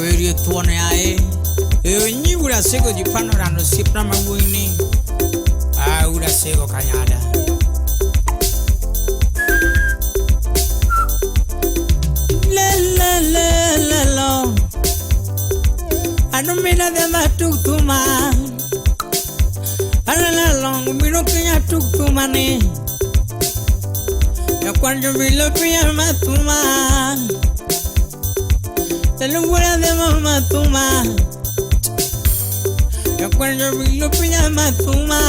Awerie thuon yaye. E onyi ura sego ji panorano osiepna ma wuoyi ni. Ah, ura sego kanyada. Le le le le lo. Anumina de matuktuma. Alala long mino kenya tuktuma ni. Ya cuando vi lo pilla matuma. Te lo buena de mamá tuma. Ya cuando vi lo pilla matuma.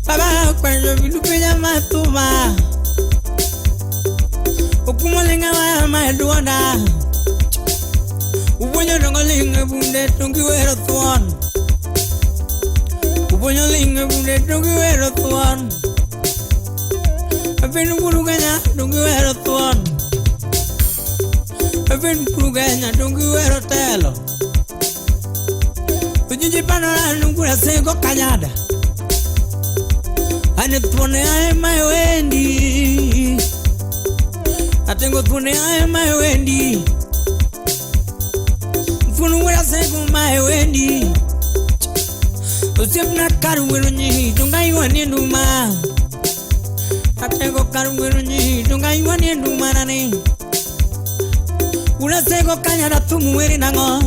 Baba cuando vi lo pilla matuma. Okumalenga wa maduana. Ubonyo dongolinga bunde tungi wero tuan. Ubonyo linga bunde tungi wero tuan. Afin buruganya tungi wero tuan. Afin buruganya tungi wero telo. Ujiji panora nungura sego kanyada. Ane tuone ae mai wendi. Atengo tuone ae mai wendi. Funwera sego mai wendi. Osiepna karu nyi dunga iwane nduma. Atengo karu nyi dunga iwane nduma nani. Ura sego kanyada tumuwere nango.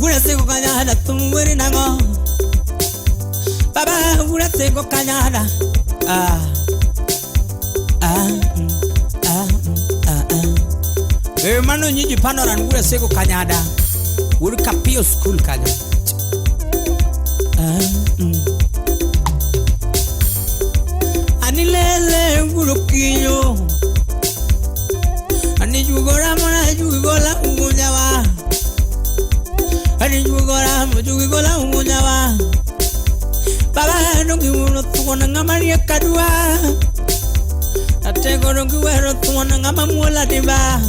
Ura sego kanyada tumuwere nango. Baba ura sego kanyada. Ah ah ah ah ah. E mano nyiji panoran ura sego kanyada. Ur kapio school kanya. Anilele urokinyo. Ani jugora mona jugola ungunyawa. Ani jugora mo jugola ungunyawa. Baba nongi uno tuona ngamaria kadua. Atego nongi wero tuona ngamamuola diba.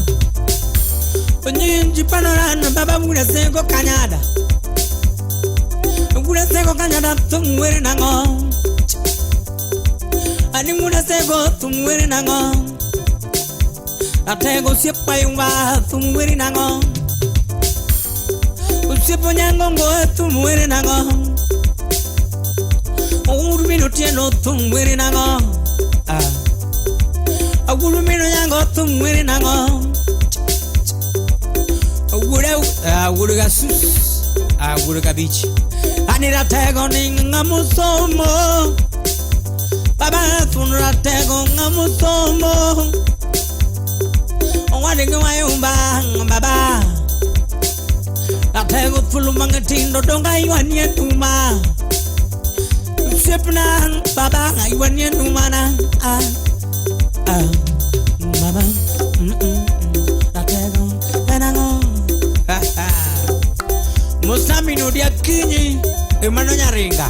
Onyinji panorana baba mura sego kanyada. Mura sego kanyada tumwere nango. Ani mura sego tumwere nango. Atego siepa yumba tumwere nango. Usiepo nyangongo tumwere nango. Ogurumino tieno tumwere nango. Ah. Ogurumino nyango tumwere nango. Ogure agure sus agure kabich. Anira tego ninga musomo. Baba tunra tego ngamusomo. Ongwale ngwayumba baba. Atego fulumanga tindo donga iwanie tuma. Sepna baba iwanie tuma na ah ah baba atego enango. Musamino dia kinyi emano nyaringa.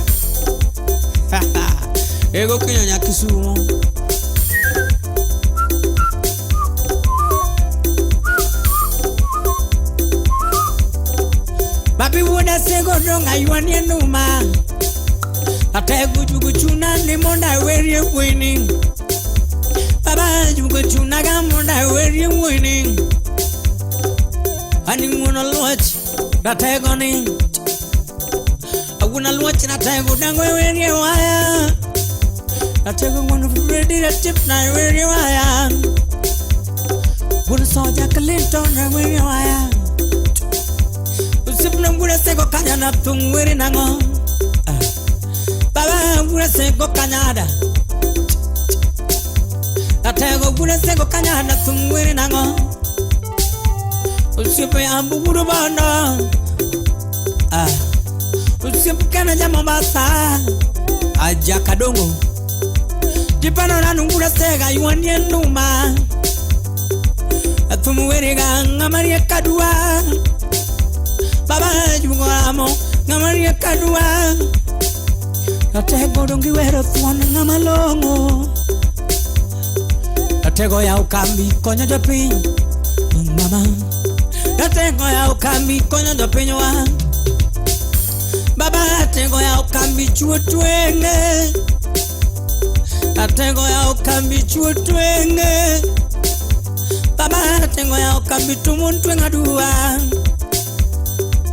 Ego kinyo nyakisumo. Babi wuoda sego donga iwanie numa. Atego jugu chuna ni monda werie winning. Baba jugu chuna ga monda werie winning. Ani nguno loch ratego ni. Aguna loch ratego dango werie waya. Ratego ngono ready ratip na werie waya. Guna soja Clinton na werie waya. Usipna ngura sego kanyana tungwere nango. Baba ngura sego kanyada. Atego ngura sego kanyada tungwere nango. Usipe ambu guru bana. Ah. Usipe kana jama basa. Aja kadongo. Jipano na ngura sega iwanie nduma. Atumuwere ga ngamaria kadua. Baba jugo amo ngamaria kadua. Atego dongi wero thuon ngamalongo. Atego ya ukambi konyo jopiny mama. Atego ya ukambi konyo jopiny wa. Baba atego ya ukambi chuo twenge. Atego ya ukambi chuo twenge. Baba tengo ya kambi tumuntu ngadua.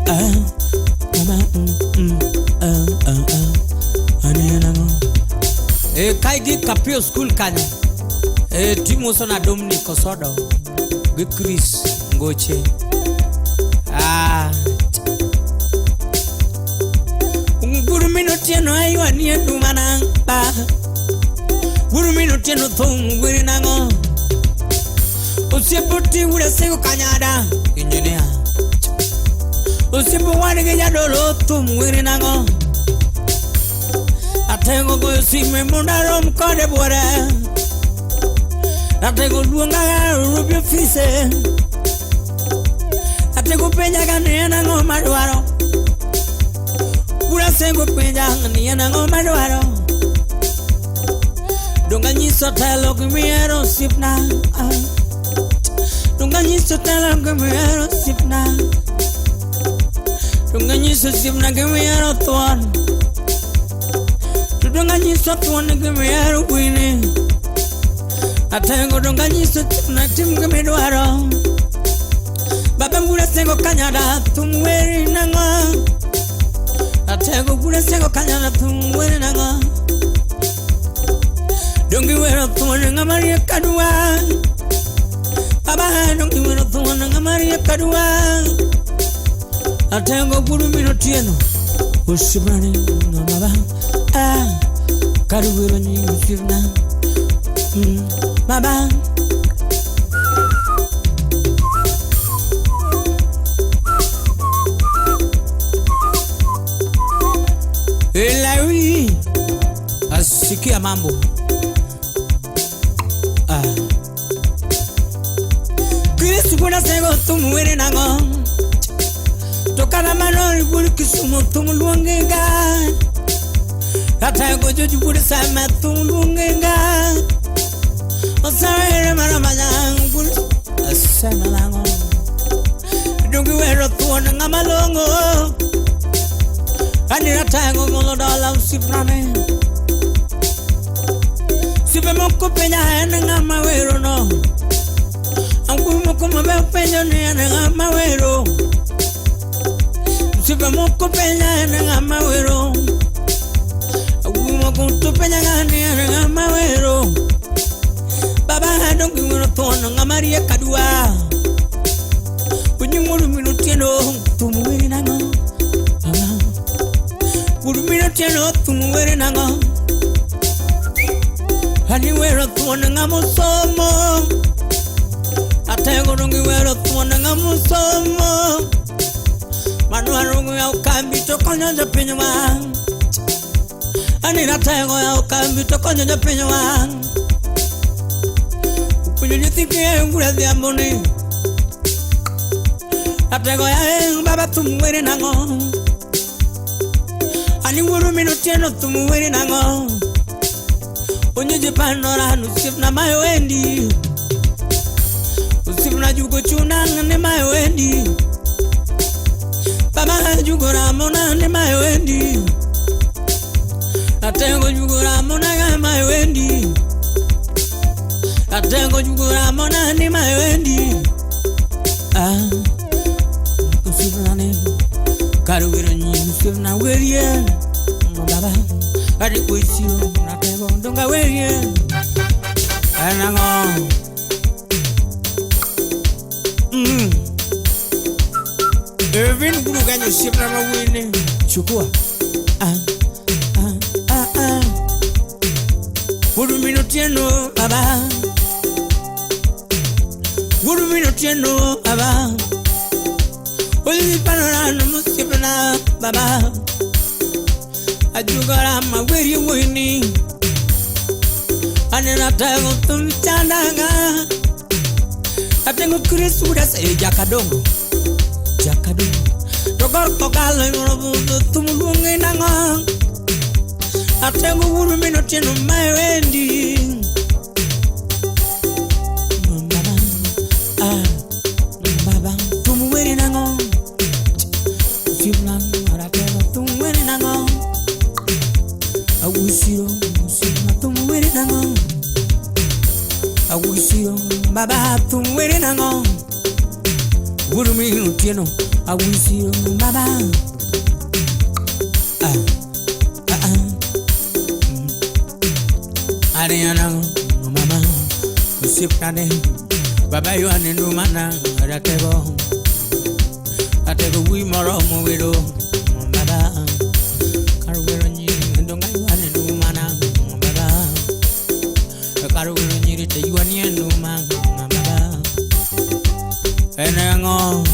Ah, mama, ah, ah, ah. Ani nango. E kaigi Kapio school kanyo. E timoso na Dominic Osodo gi Chris Ngoche. Ah. Guru mino tieno aywa ni edumana ba. Guru mino tieno thum wiri nango. Osiepo ti wura sego kanyada engineer. Osiepo wan gi jadolo thum wiri nango. Atengo goyo sime mondo arom kode buore. Atego luonga rubi ofise. Atego penja ga ni en ang'o madwaro. Wura sego penja ni en ang'o madwaro. Donga nyiso telo gimihero osiepna. Donga nyiso telo gimihero osiepna. Donga nyiso osiepna gimihero thuon. To donga nyiso thuon gimihero gwini. Atengo donga nyiso osiepna tim gimidwaro. Baba ngura sego kanyada thum weri nang'o. Atengo ngura sego kanyada thum weri nang'o. Dongi wero thuon ng'ama riek kadwa. Baba dongi wero thuon ng'ama riek kadwa. Atengo guru mino tieno osiepna ni baba. Ah, kar wero nying osiepna. Baba. Elawi asikia mambo. Ah. Kristu kuna sego tumuwere nango. Tokana manori buri Kisumu tumuluongenga. Atengo joju buri sama tumuluongenga. Osawere maramanya buri asema lango. Dungi wero thuon ng'ama long'o. Ani atengo ng'olo dala osiepnane. Osiepe moko penja en ng'ama wero no. Ang'u moko mabe penjo ni en ng'ama wero. Osiepe moko penja en ng'ama wero. Ang'u moko to penja ni en ng'ama wero. Baba dongi wero thuon ng'ama riek kadwa. Unyung'uru mino tieno thum weri nang'o. Baba Guru mino tieno thum weri nang'o. Ani wero thuon ng'ama osomo. Atengo dongi wero thuon ng'ama osomo. Madwaro yawo kambi to konyo jopinywa. Ani atengo yawo kambi to konyo jopinywa. Puonjo nyithi kiye ngura dhiambo ni. Atego yae baba thum weri nang'o. Ani wuoro mino tieno thum weri nang'o. Onyeje panora osiepna mayo wendi. Osiepna jugo chuna ne mayo wendi. Baba jugo ramona ne mayo wendi. Atengo jugo ramona ga mayo wendi. Atengo jugo ramona ne mayo wendi. Ah, osiepna ne kar wero nying osiepna werie. Baba adi kuisiro natego donga werie. Anang'o. Evin guru ganyo osiepna ma wuoyini. Chukua. Ah, ah, ah, ah. Wuodu mino tieno baba. Wuodu mino tieno baba. Oyi panorano osiepna baba. Ajugora ma werie wuoyini. Anena tego thum chandanga. Atengo Chris wuda se jakadongo. Jakadongo. To gor kokalo yoro budho thum luonge nang'o. Atengo wuodu mino tieno mae wendi. Baba, ah, baba, thum weri nang'o. Osiepna ratego thum weri nang'o. Awusiro osiepna thum weri nang'o. Awusiro baba thum weri nang'o. Wuod min Otieno awisio baba. Ah, ah, ah. Ariana mama osiepnane baba ywani ndumana ratego atego wi moromo wero baba kar wero nyiri donga ywani ndumana baba kar wero nyiri te ywani nduma baba enengo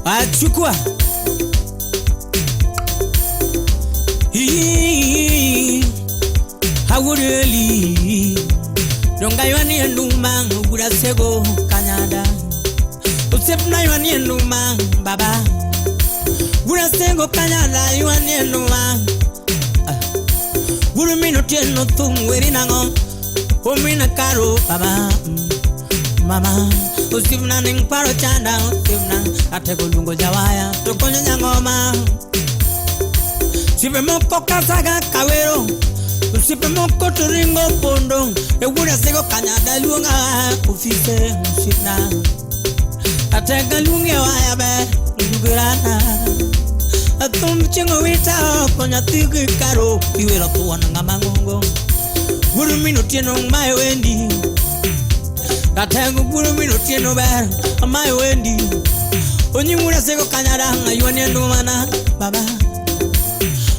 achukua Awureli Donga ywani nduma gura sego Kanyada Osiepna ywani nduma baba Gura sego Kanyada ywani nduma Guru mino tieno thum weri nango Omina karo baba Mama Osiepna ning paro chanda osiepna Atego lungo jawaya to konyo nyangoma Sipe moko kasaga kawero Usipe moko to ringo pondo E wuda sego Kanyada luonga ofise osiepna Atega luonge waya ber ndugirana Athum chieng' wita oko nyathi gi karo Iwero thuon ng'ama ng'ongo Wuod min Otieno mae wendi Atego wuod min Otieno ber mae wendi Onyi wuda sego Kanyada ywani ndumana baba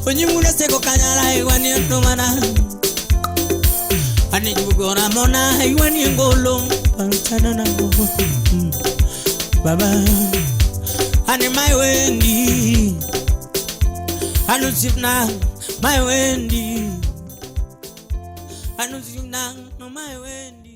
Onyi wuda sego Kanyada ywani ndumana Ani jugora mona ywani ngolo Panchana na baba Ani my wendi Anu sipna my wendi Anu sipna no my wendi.